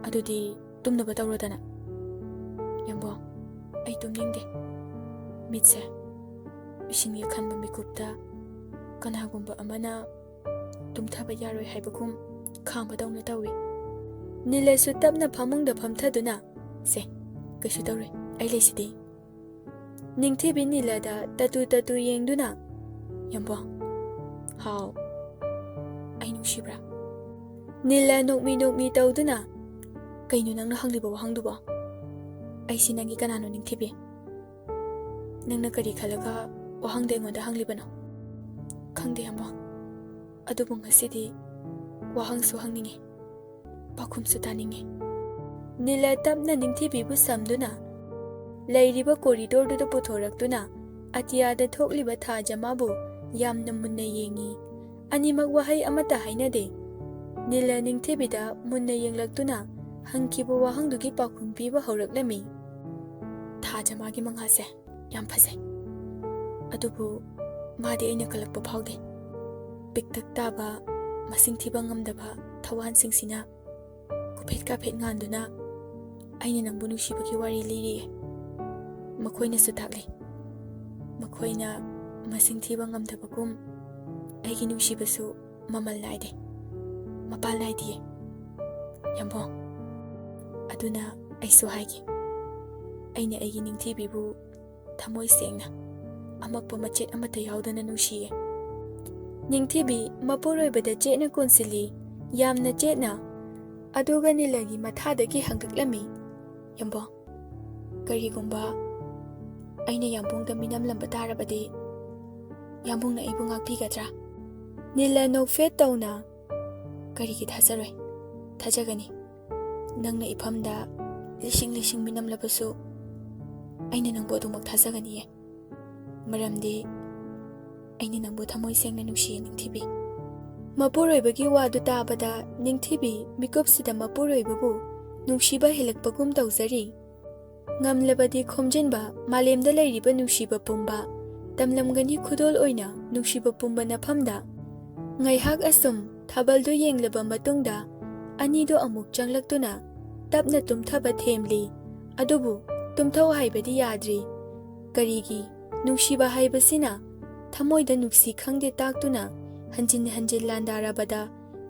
ꯑꯗꯨꯗꯤ ꯇꯨꯝꯅꯕ ꯇꯧꯔꯣꯗꯅ꯫ ꯌꯥꯝꯕꯣ, ꯑꯩ ꯇꯨꯝꯅꯤꯡꯗꯦ꯫ ꯃꯤꯠꯁꯦ ꯎꯏꯁꯤꯟꯒꯦ ꯈꯟꯕ ꯃꯤꯀꯨꯞꯇ ꯀꯅꯥꯒꯨꯝꯕ ꯑꯃꯅ ꯇꯨꯝꯊꯕ ꯌꯥꯔꯣꯏ ꯍꯥꯏꯕꯒꯨꯝ ꯈꯥꯝꯕꯗꯧꯅ ꯇꯧꯏ꯫ ꯅꯤꯂꯁꯨ ꯇꯞꯅ ꯐꯃꯨꯡꯗ ꯐꯝꯊꯗꯨꯅ, "ꯁꯦ, ꯀꯩꯁꯨ ꯇꯧꯔꯣꯏ, ꯑꯩ ꯂꯩꯁꯤꯗꯤ"꯫ ꯅꯤꯡꯊꯤꯕꯤ ꯅꯤꯂꯗ ꯇꯇꯨ ꯇꯇꯨ ꯌꯦꯡꯗꯨꯅ, "ꯌꯥꯝꯕꯣ, ꯍꯥꯎ, ꯑꯩ ꯅꯨꯡꯁꯤꯕ꯭ꯔꯥ?" ꯅꯤꯂ ꯅꯣꯛꯃꯤ ꯅꯣꯛꯃꯤ ꯇꯧꯗꯨꯅ, "ꯀꯩꯅꯣ ꯅꯪꯅ ꯍꯪꯂꯤꯕ ꯋꯥꯍꯪꯗꯨꯕꯣ? ꯑꯩꯁꯤ ꯅꯪꯒꯤ ꯀꯅꯥꯅꯣ, ꯅꯤꯡꯊꯤꯕꯤ? ꯅꯪꯅ ꯀꯔꯤ ꯈꯜꯂꯒ ꯋꯥꯍꯪꯗ ꯑꯩꯉꯣꯟꯗ ꯍꯪꯂꯤꯕꯅꯣ?" "ꯈꯪꯗꯦ, ꯌꯥꯝꯕꯣ꯫ ꯑꯗꯨꯕꯨ ꯉꯁꯤꯗꯤ ꯋꯥꯍꯪꯁꯨ ꯍꯪꯅꯤꯡꯉꯤ, ꯄꯥꯎꯈꯨꯝꯁꯨ ꯇꯥꯅꯤꯡꯉꯤ"꯫ ꯅꯤꯂ ꯇꯞꯅ ꯅꯤꯡꯊꯤꯕꯤꯕꯨ ꯁꯝꯗꯨꯅ ꯂꯩꯔꯤꯕ ꯀꯣꯔꯤꯗꯣꯔꯗꯨꯗ ꯄꯨꯊꯣꯔꯛꯇꯨꯅ ꯑꯇꯤꯌꯥꯗ ꯊꯣꯛꯂꯤꯕ ꯊꯥꯖꯃꯥꯕꯨ ꯌꯥꯝꯅ ꯃꯨꯟꯅ ꯌꯦꯡꯉꯤ꯫ ꯑꯅꯤꯃꯛ ꯋꯥꯍꯩ ꯑꯃꯠꯇ ꯍꯥꯏꯅꯗꯦ꯫ ꯅꯤꯂ ꯅꯤꯡꯊꯤꯕꯤꯗ ꯃꯨꯟꯅ ꯌꯦꯡꯂꯛꯇꯨꯅ ꯍꯪꯈꯤꯕ ꯋꯥꯍꯪꯗꯨꯒꯤ ꯄꯥꯎꯈꯨꯝ ꯄꯤꯕ ꯍꯧꯔꯛꯂꯝꯃꯤ꯫ "ꯊꯥꯖꯃꯥꯒꯤ ꯃꯉꯥꯜꯁꯦ ꯌꯥꯝ ꯐꯖꯩ꯫ ꯑꯗꯨꯕꯨ ꯃꯥꯗꯤ ꯑꯩꯅ ꯀꯜꯂꯛꯄ ꯐꯥꯎꯗꯦ꯫ ꯄꯤꯛꯇꯛ ꯇꯥꯕ, ꯃꯁꯤꯡ ꯊꯤꯕ ꯉꯝꯗꯕ ꯊꯋꯥꯟꯁꯤꯡꯁꯤꯅ ꯀꯨꯐꯦꯠ ꯀꯥꯐꯦꯠ ꯉꯥꯟꯗꯨꯅ ꯑꯩꯅ ꯅꯪꯕꯨ ꯅꯨꯡꯁꯤꯕꯒꯤ ꯋꯥꯔꯤ ꯂꯤꯔꯤꯌꯦ꯫ ꯃꯈꯣꯏꯅꯁꯨ ꯇꯥꯛꯂꯤ꯫ ꯃꯈꯣꯏꯅ ꯃꯁꯤꯡ ꯊꯤꯕ ꯉꯝꯗꯕꯒꯨꯝ ꯑꯩꯒꯤ ꯅꯨꯡꯁꯤꯕꯁꯨ ꯃꯃꯜ ꯅꯥꯏꯗꯦ, ꯃꯄꯥꯜ ꯅꯥꯏꯗꯤꯌꯦ, ꯌꯥꯝꯕꯣ꯫ ꯑꯗꯨꯅ ꯑꯩꯁꯨ ꯍꯥꯏꯒꯦ, ꯑꯩꯅ ꯑꯩꯒꯤ ꯅꯤꯡꯊꯤꯕꯤꯕꯨ ꯊꯃꯣꯏ ꯁꯦꯡꯅ, ꯑꯃꯛꯄ ꯃꯆꯦꯠ ꯑꯃꯠꯇ ꯌꯥꯎꯗꯅ ꯅꯨꯡꯁꯤꯌꯦ"꯫ ꯅꯤꯡꯊꯤꯕꯤ ꯃꯄꯨꯔꯣꯏꯕꯗ ꯆꯦꯠꯅ ꯀꯣꯟꯁꯤꯜꯂꯤ, ꯌꯥꯝꯅ ꯆꯦꯠꯅ꯫ ꯑꯗꯨꯒ ꯅꯤꯂꯒꯤ ꯃꯊꯥꯗꯒꯤ ꯍꯪꯂꯛꯂꯝꯃꯤ, "ꯌꯥꯝꯕꯣ, ꯀꯔꯤꯒꯨꯝꯕ ꯑꯩꯅ ꯌꯥꯝꯕꯨꯡꯗ ꯃꯤꯅꯝꯂꯝꯕ ꯇꯥꯔꯕꯗꯤ, ꯌꯥꯝꯕꯨꯡꯅ ꯑꯩꯕꯨ ꯉꯥꯛꯄꯤꯒꯗ꯭ꯔꯥ?" ꯅꯤꯂ ꯅꯣꯛꯐꯦꯠ ꯇꯧꯅ, "ꯀꯔꯤꯒꯤ ꯊꯥꯖꯔꯣꯏ? ꯊꯥꯖꯒꯅꯤ꯫ ꯅꯪꯅ ꯏꯐꯝꯗ ꯂꯤꯁꯤꯡ ꯂꯤꯁꯤꯡ ꯃꯤꯅꯝꯂꯕꯁꯨ, ꯑꯩꯅ ꯅꯪꯕꯨ ꯑꯗꯨꯃꯛ ꯊꯥꯖꯒꯅꯤꯌꯦ꯫ ꯃꯔꯝꯗꯤ ꯑꯩꯅ ꯅꯪꯕꯨ ꯊꯃꯣꯏ ꯁꯦꯡꯅ ꯅꯨꯡꯁꯤꯌꯦ, ꯅꯤꯡꯊꯤꯕꯤ"꯫ ꯃꯄꯨꯔꯣꯏꯕꯒꯤ ꯋꯥꯗꯨ ꯇꯥꯕꯗ ꯅꯤꯡꯊꯤꯕꯤ ꯃꯤꯀꯨꯞꯁꯤꯗ ꯃꯄꯨꯔꯣꯏꯕꯕꯨ ꯅꯨꯡꯁꯤꯕ ꯍꯦꯜꯂꯛꯄꯒꯨꯝ ꯇꯧꯖꯔꯤ꯫ ꯉꯝꯂꯕꯗꯤ ꯈꯣꯝꯖꯤꯟꯕ ꯃꯥꯂꯦꯝꯗ ꯂꯩꯔꯤꯕ ꯅꯨꯡꯁꯤꯕ ꯄꯨꯝꯕ ꯇꯝꯂꯝꯒꯅꯤ ꯈꯨꯗꯣꯜ ꯑꯣꯏꯅ ꯅꯨꯡꯁꯤꯕ ꯄꯨꯝꯕ ꯅꯐꯝꯗ꯫ ꯉꯥꯏꯍꯥꯛ ꯑꯁꯨꯝ ꯊꯥꯕꯜꯗꯨ ꯌꯦꯡꯂꯕ ꯃꯇꯨꯡꯗ ꯑꯅꯤꯗꯣ ꯑꯃꯨꯛ ꯆꯪꯂꯛꯇꯨꯅ ꯇꯞꯅ ꯇꯨꯝꯊꯕ ꯊꯦꯝꯂꯤ꯫ ꯑꯗꯨꯕꯨ ꯇꯨꯝꯊꯧ ꯍꯥꯏꯕꯗꯤ ꯌꯥꯗ꯭ꯔꯤ꯫ ꯀꯔꯤꯒꯤ? ꯅꯨꯡꯁꯤꯕ ꯍꯥꯏꯕꯁꯤꯅ ꯊꯃꯣꯏꯗ ꯅꯨꯡꯁꯤ ꯈꯪꯗꯦ ꯇꯥꯛꯇꯨꯅ ꯍꯟꯖꯤꯟ ꯍꯟꯖꯤꯟ ꯂꯥꯟꯗꯥꯔꯕꯗ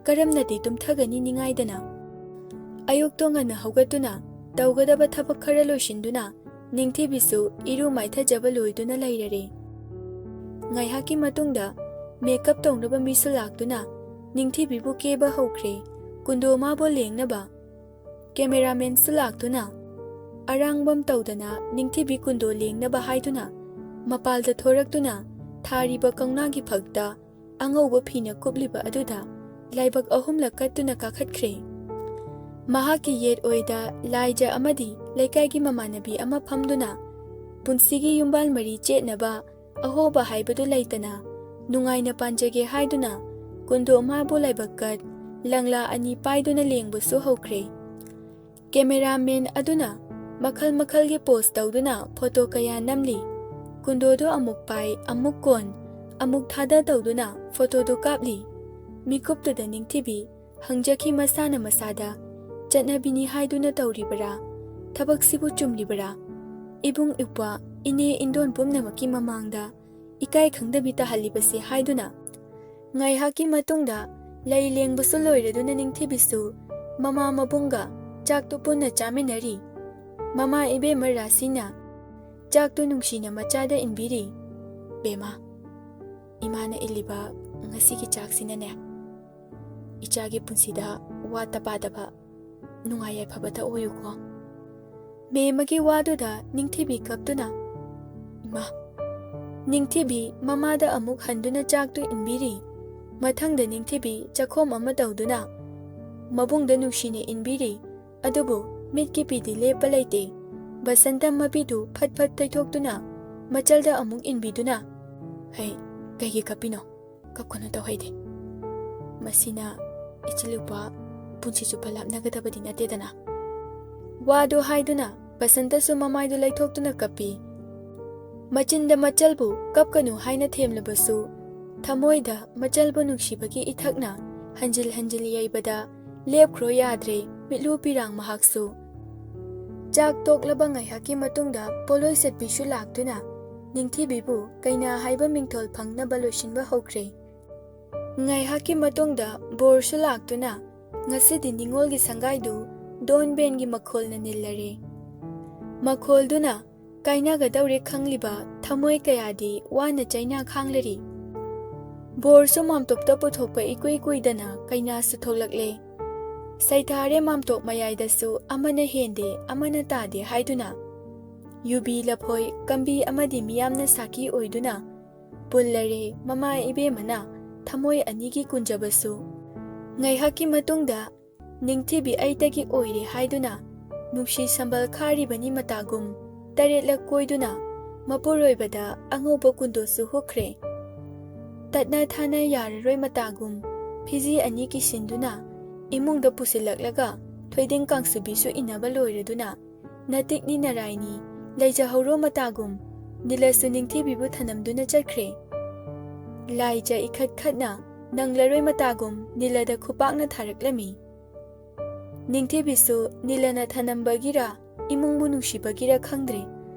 ꯀꯔꯝꯅꯗꯤ ꯇꯨꯝꯊꯒꯅꯤ ꯅꯤꯡꯉꯥꯏꯗꯅ? ꯑꯌꯨꯛꯇꯣ ꯉꯟꯅ ꯍꯧꯒꯠꯇꯨꯅ ꯇꯧꯒꯗꯕ ꯊꯕꯛ ꯈꯔ ꯂꯣꯏꯁꯤꯟꯗꯨꯅ ꯅꯤꯡꯊꯤꯕꯤꯁꯨ ꯏꯔꯨ ꯃꯥꯏꯊꯖꯕ ꯂꯣꯏꯗꯨꯅ ꯂꯩꯔꯔꯦ꯫ ꯉꯥꯏꯍꯥꯛꯀꯤ ꯃꯇꯨꯡꯗ ꯃꯦꯀꯞ ꯇꯧꯅꯕ ꯃꯤꯁꯨ ꯂꯥꯛꯇꯨꯅ ꯅꯤꯡꯊꯤꯕꯤꯕꯨ ꯀꯦꯕ ꯍꯧꯈ꯭ꯔꯦ꯫ ꯀꯨꯟꯗꯣ ꯃꯥꯕꯨ ꯂꯦꯡꯅꯕ ꯀꯦꯃꯦꯔꯥꯃꯦꯟꯁꯨ ꯂꯥꯛꯇꯨꯅ ꯑꯔꯥꯡꯕꯝ ꯇꯧꯗꯅ ꯅꯤꯡꯊꯤꯕꯤ ꯀꯨꯟꯗꯣ ꯂꯦꯡꯅꯕ ꯍꯥꯏꯗꯨꯅ ꯃꯄꯥꯜꯗ ꯊꯣꯔꯛꯇꯨꯅ ꯊꯥꯔꯤꯕ ꯀꯧꯅꯥꯒꯤ ꯐꯛꯇ ꯑꯉꯧꯕ ꯐꯤꯅ ꯀꯨꯞꯂꯤꯕ ꯑꯗꯨꯗ ꯂꯥꯏꯕꯛ ꯑꯍꯨꯝꯂꯛ ꯀꯠꯇꯨꯅ ꯀꯥꯈꯠꯈ꯭ꯔꯦ꯫ ꯃꯍꯥꯛꯀꯤ ꯌꯦꯠ ꯑꯣꯏꯗ ꯂꯥꯏꯖ ꯑꯃꯗꯤ ꯂꯩꯀꯥꯏꯒꯤ ꯃꯃꯥꯟꯅꯕꯤ ꯑꯃ ꯐꯝꯗꯨꯅ ꯄꯨꯟꯁꯤꯒꯤ ꯌꯨꯝꯕꯥꯜ ꯃꯔꯤ ꯆꯦꯠꯅꯕ ꯑꯍꯣꯕ ꯍꯥꯏꯕꯗꯨ ꯂꯩꯇꯅ ꯅꯨꯡꯉꯥꯏꯅ ꯄꯥꯟꯖꯒꯦ ꯍꯥꯏꯗꯨꯅ ꯀꯨꯟꯗꯣ ꯃꯥꯕꯨ ꯂꯥꯏꯕꯛ ꯀꯠ ꯂꯪꯂꯥ ꯑꯅꯤ ꯄꯥꯏꯗꯨꯅ ꯂꯦꯡꯕꯁꯨ ꯍꯧꯈ꯭ꯔꯦ꯫ ꯀꯦꯃꯦꯔꯥꯃꯦꯟ ꯑꯗꯨꯅ ꯃꯈꯜ ꯃꯈꯜꯒꯤ ꯄꯣꯁ ꯇꯧꯗꯨꯅ ꯐꯣꯇꯣ ꯀꯌꯥ ꯅꯝꯂꯤ꯫ ꯀꯨꯟꯗꯣꯗꯨ ꯑꯃꯨꯛ ꯄꯥꯏ, ꯑꯃꯨꯛ ꯀꯣꯟ, ꯑꯃꯨꯛ ꯊꯥꯗ ꯇꯧꯗꯨꯅ ꯐꯣꯇꯣꯗꯨ ꯀꯥꯞꯂꯤ꯫ ꯃꯤꯀꯨꯞꯇꯨꯗ ꯅꯤꯡꯊꯤꯕꯤ ꯍꯪꯖꯈꯤ ꯃꯁꯥꯅ ꯃꯁꯥꯗ, "ꯆꯠꯅꯕꯤꯅꯤ ꯍꯥꯏꯗꯨꯅ ꯇꯧꯔꯤꯕꯔꯥ? ꯊꯕꯛꯁꯤꯕꯨ ꯆꯨꯝꯂꯤꯕꯔꯥ?" ꯏꯕꯨꯡ ꯏꯄ꯭ꯋꯥ, ꯏꯅꯦ ꯏꯟꯗꯣꯟ ꯄꯨꯝꯅꯃꯛꯀꯤ ꯃꯃꯥꯡꯗ ꯏꯀꯥꯏ ꯈꯪꯗꯕꯤ ꯇꯥꯍꯜꯂꯤꯕꯁꯦ ꯍꯥꯏꯗꯨꯅ꯫ ꯉꯥꯏꯍꯥꯛꯀꯤ ꯃꯇꯨꯡꯗ ꯂꯩ ꯂꯦꯡꯕꯁꯨ ꯂꯣꯏꯔꯗꯨꯅ ꯅꯤꯡꯊꯤꯕꯤꯁꯨ ꯃꯃꯥ ꯃꯕꯨꯡꯒ ꯆꯥꯛꯇꯨ ꯄꯨꯟꯅ ꯆꯥꯃꯤꯟꯅꯔꯤ꯫ ꯃꯃꯥ ꯏꯕꯦꯝꯃ ꯔꯥꯁꯤꯅ ꯆꯥꯛꯇꯨ ꯅꯨꯡꯁꯤꯅ ꯃꯆꯥꯗ ꯏꯟꯕꯤꯔꯤ꯫ "ꯕꯦꯝꯃ, ꯏꯃꯥꯅ ꯏꯜꯂꯤꯕ ꯉꯁꯤꯒꯤ ꯆꯥꯛꯁꯤꯅꯅꯦ, ꯏꯆꯥꯒꯤ ꯄꯨꯟꯁꯤꯗ ꯋꯥꯠꯇ ꯄꯥꯗꯕ ꯅꯨꯡꯉꯥꯏ ꯌꯥꯏꯐꯕꯇ ꯑꯣꯏꯌꯨꯀꯣ꯫" ꯃꯦꯝꯃꯒꯤ ꯋꯥꯗꯨꯗ ꯅꯤꯡꯊꯤꯕꯤ ꯀꯞꯇꯨꯅ, ꯏꯃꯥ! ꯅꯤꯡꯊꯤꯕꯤ ꯃꯃꯥꯗ ꯑꯃꯨꯛ ꯍꯟꯗꯨꯅ ꯆꯥꯛꯇꯨ ꯏꯟꯕꯤꯔꯤ꯫ ꯃꯊꯪꯗ ꯅꯤꯡꯊꯤꯕꯤ ꯆꯥꯛꯈꯣꯝ ꯑꯃ ꯇꯧꯗꯨꯅ ꯃꯕꯨꯡꯗ ꯅꯨꯡꯁꯤꯅ ꯏꯟꯕꯤꯔꯤ꯫ ꯑꯗꯨꯕꯨ ꯃꯤꯠꯀꯤ ꯄꯤꯗꯤ ꯂꯦꯞꯄ ꯂꯩꯇꯦ꯫ ꯕꯁꯟꯇ ꯃꯄꯤꯗꯨ ꯐꯠ ꯐꯠ ꯇꯩꯊꯣꯛꯇꯨꯅ ꯃꯆꯜꯗ ꯑꯃꯨꯛ ꯏꯟꯕꯤꯗꯨꯅ, "ꯍꯩ, ꯀꯩꯒꯤ ꯀꯞꯄꯤꯅꯣ? ꯀꯞꯀꯅꯨ ꯇꯧꯍꯩꯗꯦ꯫ ꯃꯁꯤꯅ ꯏꯆꯤꯜ ꯏꯄ꯭ꯋꯥ ꯄꯨꯟꯁꯤ ꯆꯨꯞꯄ ꯂꯥꯞꯅꯒꯗꯕꯗꯤ ꯅꯠꯇꯦꯗꯅ꯫" ꯋꯥꯗꯨ ꯍꯥꯏꯗꯨꯅ ꯕꯁꯟꯇꯁꯨ ꯃꯃꯥꯏꯗꯨ ꯂꯩꯊꯣꯛꯇꯨꯅ ꯀꯞꯄꯤ꯫ ꯃꯆꯤꯟꯗ ꯃꯆꯜꯕꯨ ꯀꯞꯀꯅꯨ ꯍꯥꯏꯅ ꯊꯦꯝꯂꯕꯁꯨ ꯊꯃꯣꯏꯗ ꯃꯆꯜꯕꯨ ꯅꯨꯡꯁꯤꯕꯒꯤ ꯏꯊꯛꯅ ꯍꯟꯖꯤꯜ ꯍꯟꯖꯤꯜ ꯌꯩꯕꯗ ꯂꯦꯞꯈ꯭ꯔꯣ ꯌꯥꯗ꯭ꯔꯦ, ꯃꯤꯠꯂꯨ ꯄꯤꯔꯥꯡ ꯃꯍꯥꯛꯁꯨ꯫ ꯆꯥꯛ ꯇꯣꯛꯂꯕ ꯉꯥꯏꯍꯥꯛꯀꯤ ꯃꯇꯨꯡꯗ ꯄꯣꯠꯂꯣꯏ ꯁꯦꯠꯄꯤꯁꯨ ꯂꯥꯛꯇꯨꯅ ꯅꯤꯡꯊꯤꯕꯤꯕꯨ ꯀꯩꯅꯥ ꯍꯥꯏꯕ ꯃꯤꯡꯊꯣꯜ ꯐꯪꯅꯕ ꯂꯣꯏꯁꯤꯟꯕ ꯍꯧꯈ꯭ꯔꯦ꯫ ꯉꯥꯏꯍꯥꯛꯀꯤ ꯃꯇꯨꯡꯗ ꯕꯣꯔꯁꯨ ꯂꯥꯛꯇꯨꯅ ꯉꯁꯤꯗꯤ ꯅꯤꯉꯣꯜꯒꯤ ꯁꯪꯒꯥꯏꯗꯨ ꯗꯣꯟ ꯕꯦꯟꯒꯤ ꯃꯈꯣꯜꯅ ꯅꯤꯜꯂꯔꯦ꯫ ꯃꯈꯣꯜꯗꯨꯅ ꯀꯥꯏꯅꯒꯗꯧꯔꯦ ꯈꯪꯂꯤꯕ ꯊꯃꯣꯏ ꯀꯌꯥꯗꯤ ꯋꯥꯅ ꯆꯩꯅꯥ ꯈꯥꯡꯂꯔꯤ꯫ ꯕꯣꯔꯁꯨ ꯃꯥꯝꯇꯣꯞꯇ ꯄꯨꯊꯣꯛꯄ ꯏꯀꯨꯏ ꯀꯨꯏꯗꯅ ꯀꯩꯅꯥꯁꯨ ꯊꯣꯛꯂꯛꯂꯦ꯫ ꯁꯩꯊꯥꯔꯦ ꯃꯥꯝꯇꯣꯞ ꯃꯌꯥꯏꯗꯁꯨ ꯑꯃꯅ ꯍꯦꯟꯗꯦ ꯑꯃꯅ ꯇꯥꯗꯦ ꯍꯥꯏꯗꯨꯅ꯫ ꯌꯨꯕꯤ ꯂꯐꯣꯏ ꯀꯝꯕꯤ ꯑꯃꯗꯤ ꯃꯤꯌꯥꯝꯅ ꯁꯥꯈꯤ ꯑꯣꯏꯗꯨꯅ ꯄꯨꯜꯂꯔꯦ ꯃꯃꯥ ꯏꯕꯦꯝꯃꯅ ꯊꯃꯣꯏ ꯑꯅꯤꯒꯤ ꯀꯨꯟꯖꯕꯁꯨ꯫ ꯉꯥꯏꯍꯥꯛꯀꯤ ꯃꯇꯨꯡꯗ ꯅꯤꯡꯊꯤꯕꯤ ꯑꯩꯇꯒꯤ ꯑꯣꯏꯔꯦ ꯍꯥꯏꯗꯨꯅ ꯅꯨꯡꯁꯤ ꯁꯝꯕꯜ ꯈꯥꯔꯤꯕꯅꯤ ꯃꯇꯥꯒꯨꯝ ꯇꯔꯦꯠꯂꯛ ꯀꯣꯏꯗꯨꯅ ꯃꯄꯨꯔꯣꯏꯕꯗ ꯑꯉꯧꯕ ꯀꯨꯟꯗꯣꯁꯨ ꯍꯨꯛꯈ꯭ꯔꯦ꯫ ꯇꯠꯅ ꯊꯥꯅ ꯌꯥꯔꯔꯣꯏ ꯃꯇꯥꯒꯨꯝ ꯐꯤꯖꯤ ꯑꯅꯤ ꯀꯤꯁꯤꯟꯗꯨꯅ ꯏꯃꯨꯡꯗ ꯄꯨꯁꯤꯜꯂꯛꯂꯒ ꯊꯣꯏꯗꯤꯡ ꯀꯥꯡꯁꯨꯕꯤꯁꯨ ꯏꯟꯅꯕ ꯂꯣꯏꯔꯗꯨꯅ ꯅꯇꯤꯛꯅꯤ ꯅꯔꯥꯏꯅꯤ ꯂꯩꯖꯍꯧꯔꯣ ꯃꯇꯥꯒꯨꯝ ꯅꯤꯂꯁꯨ ꯅꯤꯡꯊꯤꯕꯤꯕꯨ ꯊꯅꯝꯗꯨꯅ ꯆꯠꯈ꯭ꯔꯦ꯫ ꯂꯥꯏꯖ ꯏꯈꯠ ꯈꯠꯅ ꯅꯪꯂꯔꯣꯏ ꯃꯇꯥꯒꯨꯝ ꯅꯤꯂꯗ ꯈꯨꯄꯥꯛꯅ ꯊꯥꯔꯛꯂꯝꯃꯤ꯫ ꯅꯤꯡꯊꯤꯕꯤꯁꯨ ꯅꯤꯂꯅ ꯊꯅꯝꯕꯒꯤꯔ ꯏꯃꯨꯡꯕꯨ ꯅꯨꯡꯁꯤꯕꯒꯤꯔ ꯈꯪꯗ꯭ꯔꯦ,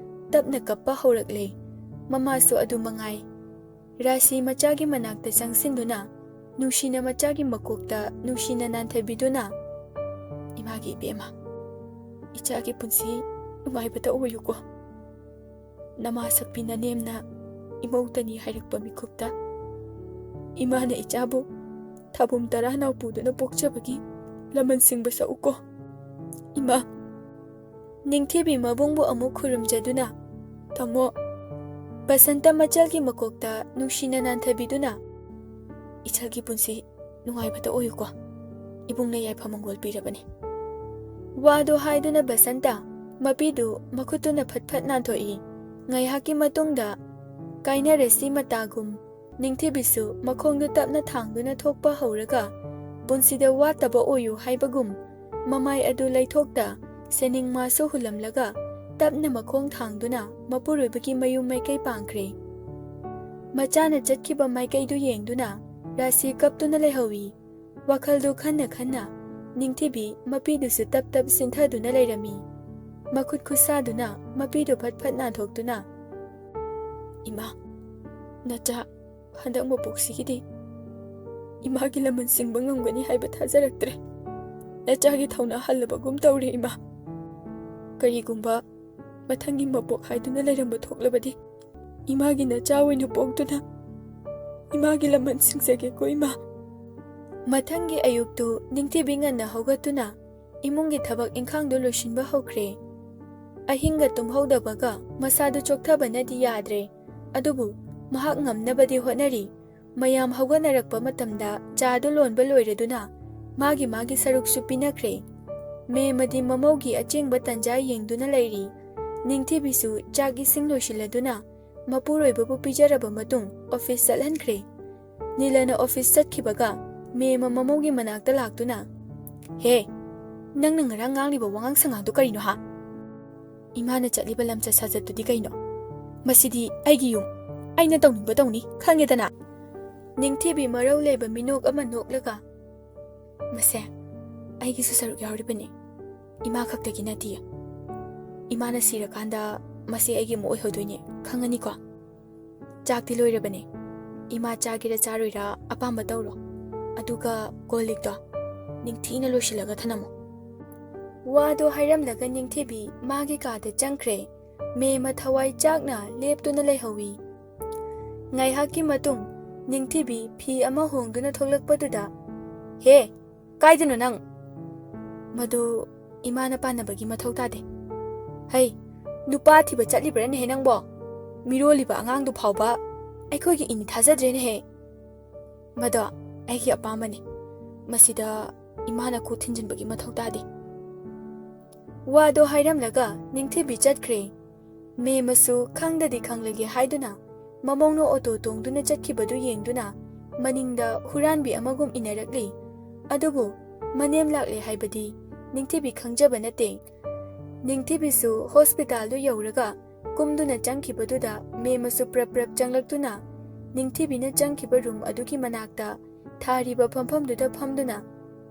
ꯇꯞꯅ ꯀꯞꯄ ꯍꯧꯔꯛꯂꯦ꯫ ꯃꯃꯥꯁꯨ ꯑꯗꯨ ꯃꯉꯥꯏ꯫ ꯔꯥꯁꯤ ꯃꯆꯥꯒꯤ ꯃꯅꯥꯛꯇ ꯆꯪꯁꯤꯟꯗꯨꯅ ꯅꯨꯡꯁꯤꯅ ꯃꯆꯥꯒꯤ ꯃꯀꯣꯛꯇ ꯅꯨꯡꯁꯤꯅ ꯅꯥꯟꯊꯕꯤꯗꯨꯅ, "ꯏꯃꯥꯒꯤ ꯏꯕꯦꯝꯃ, ꯏꯆꯥꯒꯤ ꯄꯨꯟꯁꯤ ꯅꯨꯡꯉꯥꯏꯕꯇ ꯑꯣꯏꯌꯨꯀꯣ꯫ ꯅꯃꯥ ꯁꯛꯄꯤ ꯅꯅꯦꯝꯅ ꯏꯃꯧꯇꯅꯤ ꯍꯥꯏꯔꯛꯄ ꯃꯤꯀꯨꯞꯇ ꯏꯃꯥꯅ ꯏꯆꯥꯕꯨ ꯊꯥꯕꯨꯝ ꯇꯔꯥ ꯅꯥꯎꯄꯨꯗꯨꯅ ꯄꯣꯛꯆꯕꯒꯤ ꯂꯃꯟ ꯁꯤꯡꯕ ꯁꯛꯎꯀꯣ꯫ ꯏꯃꯥ!" ꯅꯤꯡꯊꯤꯕꯤ ꯃꯕꯨꯡꯕꯨ ꯑꯃꯨꯛ ꯈꯨꯔꯨꯝꯖꯗꯨꯅ, "ꯇꯥꯃꯣ!" ꯕꯁꯟꯇ ꯃꯆꯜꯒꯤ ꯃꯀꯣꯛꯇ ꯅꯨꯡꯁꯤꯅ ꯅꯥꯟꯊꯕꯤꯗꯨꯅ, "ꯏꯆꯜꯒꯤ ꯄꯨꯟꯁꯤ ꯅꯨꯡꯉꯥꯏꯕꯇ ꯑꯣꯏꯌꯨꯀꯣ꯫ ꯏꯕꯨꯡꯅ ꯌꯥꯏꯐ ꯃꯪꯒꯣꯜ ꯄꯤꯔꯕꯅꯤ꯫" ꯋꯥꯗꯨ ꯍꯥꯏꯗꯨꯅ ꯕꯁꯟꯇ ꯃꯄꯤꯗꯨ ꯃꯈꯨꯠꯇꯨꯅ ꯐꯠ ꯐꯠ ꯅꯥꯟꯊꯣꯛꯏ꯫ ꯉꯥꯏꯍꯥꯛꯀꯤ ꯃꯇꯨꯡꯗ ꯀꯥꯏꯅꯔꯁꯤ ꯃꯇꯥꯒꯨꯝ ꯅꯤꯡꯊꯤꯕꯤꯁꯨ ꯃꯈꯣꯡꯗꯨ ꯇꯞꯅ ꯊꯥꯡꯗꯨꯅ ꯊꯣꯛꯄ ꯍꯧꯔꯒ ꯄꯨꯟꯁꯤꯗ ꯋꯥꯠꯇꯕ ꯑꯣꯏꯌꯨ ꯍꯥꯏꯕꯒꯨꯝ ꯃꯃꯥꯏ ꯑꯗꯨ ꯂꯩꯊꯣꯛꯇ ꯁꯦꯅꯤꯡꯃꯥꯁꯨ ꯍꯨꯜꯂꯝꯂꯒ ꯇꯞꯅ ꯃꯈꯣꯡ ꯊꯥꯡꯗꯨꯅ ꯃꯄꯨꯔꯣꯏꯕꯒꯤ ꯃꯌꯨꯝ ꯃꯥꯏꯀꯩ ꯄꯥꯡꯈ꯭ꯔꯦ꯫ ꯃꯆꯥꯅ ꯆꯠꯈꯤꯕ ꯃꯥꯏꯀꯩꯗꯨ ꯌꯦꯡꯗꯨꯅ ꯔꯥꯁꯤ ꯀꯞꯇꯨꯅ ꯂꯩꯍꯧꯏ꯫ ꯋꯥꯈꯜꯗꯨ ꯈꯟꯅ ꯈꯟꯅ ꯅꯤꯡꯊꯤꯕꯤ ꯃꯄꯤꯗꯨꯁꯨ ꯇꯞ ꯇꯞ ꯁꯤꯟꯊꯗꯨꯅ ꯂꯩꯔꯝꯃꯤ꯫ ꯃꯈꯨꯠ ꯈꯨꯠꯁꯥꯗꯨꯅ ꯃꯄꯤꯗꯨ ꯐꯠ ꯐꯠ ꯅꯥꯟꯊꯣꯛꯇꯨꯅ, "ꯏꯃꯥ, ꯅꯆꯥ ꯍꯟꯗꯛ ꯃꯄꯣꯛꯁꯤꯒꯤꯗꯤ ꯏꯃꯥꯒꯤ ꯂꯃꯟ ꯁꯤꯡꯕ ꯉꯝꯒꯅꯤ ꯍꯥꯏꯕ ꯊꯥꯖꯔꯛꯇ꯭ꯔꯦ꯫ ꯅꯆꯥꯒꯤ ꯊꯧꯅꯥ ꯍꯜꯂꯕꯒꯨꯝ ꯇꯧꯔꯦ, ꯏꯃꯥ꯫ ꯀꯔꯤꯒꯨꯝꯕ ꯃꯊꯪꯒꯤ ꯃꯄꯣꯛ ꯍꯥꯏꯗꯨꯅ ꯂꯩꯔꯝꯕ ꯊꯣꯛꯂꯕꯗꯤ, ꯏꯃꯥꯒꯤ ꯅꯆꯥ ꯑꯣꯏꯅ ꯄꯣꯛꯇꯨꯅ ꯏꯃꯥꯒꯤ ꯂꯃꯟ ꯁꯤꯡꯖꯒꯦꯀꯣ, ꯏꯃꯥ꯫" ꯃꯊꯪꯒꯤ ꯑꯌꯨꯛꯇꯨ ꯅꯤꯡꯊꯤꯕꯤ ꯉꯟꯅ ꯍꯧꯒꯠꯇꯨꯅ ꯏꯃꯨꯡꯒꯤ ꯊꯕꯛ ꯏꯪꯈꯥꯡꯗꯨ ꯂꯣꯏꯁꯤꯟꯕ ꯍꯧꯈ꯭ꯔꯦ꯫ ꯑꯍꯤꯡꯒ ꯇꯨꯝꯍꯧꯗꯕꯒ ꯃꯁꯥꯗꯨ ꯆꯣꯛꯊꯕꯅꯗꯤ ꯌꯥꯗ꯭ꯔꯦ, ꯑꯗꯨꯕꯨ ꯃꯍꯥꯛ ꯉꯝꯅꯕꯗꯤ ꯍꯣꯠꯅꯔꯤ꯫ ꯃꯌꯥꯝ ꯍꯧꯒꯠꯅꯔꯛꯄ ꯃꯇꯝꯗ ꯆꯥꯗꯨ ꯂꯣꯟꯕ ꯂꯣꯏꯔꯗꯨꯅ ꯃꯥꯒꯤ ꯃꯥꯒꯤ ꯁꯔꯨꯛꯁꯨ ꯄꯤꯅꯈ꯭ꯔꯦ꯫ ꯃꯦꯝꯃꯗꯤ ꯃꯃꯧꯒꯤ ꯑꯆꯦꯡꯕ ꯇꯟꯖꯥ ꯌꯦꯡꯗꯨꯅ ꯂꯩꯔꯤ꯫ ꯅꯤꯡꯊꯤꯕꯤꯁꯨ ꯆꯥꯛ ꯏꯁꯤꯡ ꯂꯣꯏꯁꯤꯜꯂꯗꯨꯅ ꯃꯄꯨꯔꯣꯏꯕꯕꯨ ꯄꯤꯖꯔꯕ ꯃꯇꯨꯡ ꯑꯣꯐꯤꯁ ꯆꯠꯍꯟꯈ꯭ꯔꯦ꯫ ꯅꯤꯂꯅ ꯑꯣꯐꯤꯁ ꯆꯠꯈꯤꯕꯒ ꯃꯦꯝꯃ ꯃꯃꯧꯒꯤ ꯃꯅꯥꯛꯇ ꯂꯥꯛꯇꯨꯅ, "ꯍꯦ, ꯅꯪꯅ ꯉꯔꯥꯡ ꯉꯥꯡꯂꯤꯕ ꯋꯥꯉꯥꯡ ꯁꯉꯥꯡꯗꯨ ꯀꯔꯤꯅꯣ ꯍꯥ? ꯏꯃꯥꯅ ꯆꯠꯂꯤꯕ ꯂꯝꯆꯠ ꯁꯥꯖꯠꯇꯨꯗꯤ ꯀꯩꯅꯣ? ꯃꯁꯤꯗꯤ ꯑꯩꯒꯤ ꯌꯨꯝ, ꯑꯩꯅ ꯇꯧꯅꯤꯡꯕ ꯇꯧꯅꯤ, ꯈꯪꯉꯦꯗꯅ?" ꯅꯤꯡꯊꯤꯕꯤ ꯃꯔꯧ ꯂꯩꯕ ꯃꯤꯅꯣꯛ ꯑꯃ ꯅꯣꯛꯂꯒ, "ꯃꯁꯦ ꯑꯩꯒꯤꯁꯨ ꯁꯔꯨꯛ ꯌꯥꯎꯔꯤꯕꯅꯤ, ꯏꯃꯥ ꯈꯛꯇꯒꯤ ꯅꯠꯇꯤꯌꯦ꯫ ꯏꯃꯥꯅ ꯁꯤꯔꯀꯥꯟꯗ ꯃꯁꯦ ꯑꯩꯒꯤ ꯑꯃꯨꯛ ꯑꯣꯏꯍꯧꯗꯣꯏꯅꯦ, ꯈꯪꯉꯅꯤꯀꯣ? ꯆꯥꯛꯇꯤ ꯂꯣꯏꯔꯕꯅꯦ, ꯏꯃꯥ ꯆꯥꯒꯦꯔꯥ ꯆꯥꯔꯣꯏꯔꯥ ꯑꯄꯥꯝꯕ ꯇꯧꯔꯣ, ꯑꯗꯨꯒ ꯀꯣꯜ ꯂꯤꯛꯇꯣ ꯅꯤꯡꯊꯤꯅ ꯂꯣꯏꯁꯤꯜꯂꯒ ꯊꯅꯝꯃꯣ꯫" ꯋꯥꯗꯣ ꯍꯥꯏꯔꯝꯂꯒ ꯅꯤꯡꯊꯤꯕꯤ ꯃꯥꯒꯤ ꯀꯥꯗ ꯆꯪꯈ꯭ꯔꯦ꯫ ꯃꯦꯝꯃ ꯊꯋꯥꯏ ꯆꯥꯛꯅ ꯂꯦꯞꯇꯨꯅ ꯂꯩꯍꯧꯏ꯫ ꯉꯥꯏꯍꯥꯛꯀꯤ ꯃꯇꯨꯡ ꯅꯤꯡꯊꯤꯕꯤ ꯐꯤ ꯑꯃ ꯍꯣꯡꯗꯨꯅ ꯊꯣꯛꯂꯛꯄꯗꯨꯗ, "ꯍꯦ, ꯀꯥꯏꯗꯅꯣ ꯅꯪ?" "ꯃꯗꯨ ꯏꯃꯥꯅ ꯄꯥꯟꯅꯕꯒꯤ ꯃꯊꯧ ꯇꯥꯗꯦ꯫" "ꯍꯩ, ꯅꯨꯄꯥ ꯊꯤꯕ ꯆꯠꯂꯤꯕ꯭ꯔꯥꯅꯦꯍꯦ ꯅꯪꯕꯣ? ꯃꯤꯔꯣꯜꯂꯤꯕ ꯑꯉꯥꯡꯗꯨ ꯐꯥꯎꯕ ꯑꯩꯈꯣꯏꯒꯤ ꯏꯅꯤ ꯊꯥꯖꯗ꯭ꯔꯦꯅꯦꯍꯦ꯫" "ꯃꯗꯣ ꯑꯩꯒꯤ ꯑꯄꯥꯝꯕꯅꯤ, ꯃꯁꯤꯗ ꯏꯃꯥꯅ ꯈꯨꯠ ꯊꯤꯟꯖꯤꯟꯕꯒꯤ ꯃꯊꯧ ꯇꯥꯗꯦ꯫" ꯋꯥꯗꯣ ꯍꯥꯏꯔꯝꯂꯒ ꯅꯤꯡꯊꯤꯕꯤ ꯆꯠꯈ꯭ꯔꯦ꯫ ꯃꯦꯝꯃꯁꯨ ꯈꯪꯗꯗꯤ ꯈꯪꯂꯒꯦ ꯍꯥꯏꯗꯨꯅ ꯃꯃꯧꯅ ꯑꯣꯇꯣ ꯇꯣꯡꯗꯨꯅ ꯆꯠꯈꯤꯕꯗꯨ ꯌꯦꯡꯗꯨꯅ ꯃꯅꯤꯡꯗ ꯍꯨꯔꯥꯟꯕꯤ ꯑꯃꯒꯨꯝ ꯏꯟꯅꯔꯛꯂꯤ꯫ ꯑꯗꯨꯕꯨ ꯃꯅꯦꯝ ꯂꯥꯛꯂꯦ ꯍꯥꯏꯕꯗꯤ ꯅꯤꯡꯊꯤꯕꯤ ꯈꯪꯖꯕ ꯅꯠꯇꯦ꯫ ꯅꯤꯡꯊꯤꯕꯤꯁꯨ ꯍꯣꯁꯄꯤꯇꯥꯜꯗꯨ ꯌꯧꯔꯒ ꯀꯨꯝꯗꯨꯅ ꯆꯪꯈꯤꯕꯗꯨꯗ ꯃꯦꯝꯃꯁꯨ ꯄ꯭ꯔꯞ ꯄ꯭ꯔꯞ ꯆꯪꯂꯛꯇꯨꯅ ꯅꯤꯡꯊꯤꯕꯤꯅ ꯆꯪꯈꯤꯕ ꯔꯨꯝ ꯑꯗꯨꯒꯤ ꯃꯅꯥꯛꯇ ꯊꯥꯔꯤꯕ ꯐꯝꯐꯝꯗꯨꯗ ꯐꯝꯗꯨꯅ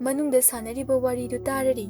ꯃꯅꯨꯡꯗ ꯁꯥꯟꯅꯔꯤꯕ ꯋꯥꯔꯤꯗꯨ ꯇꯥꯔꯔꯤ꯫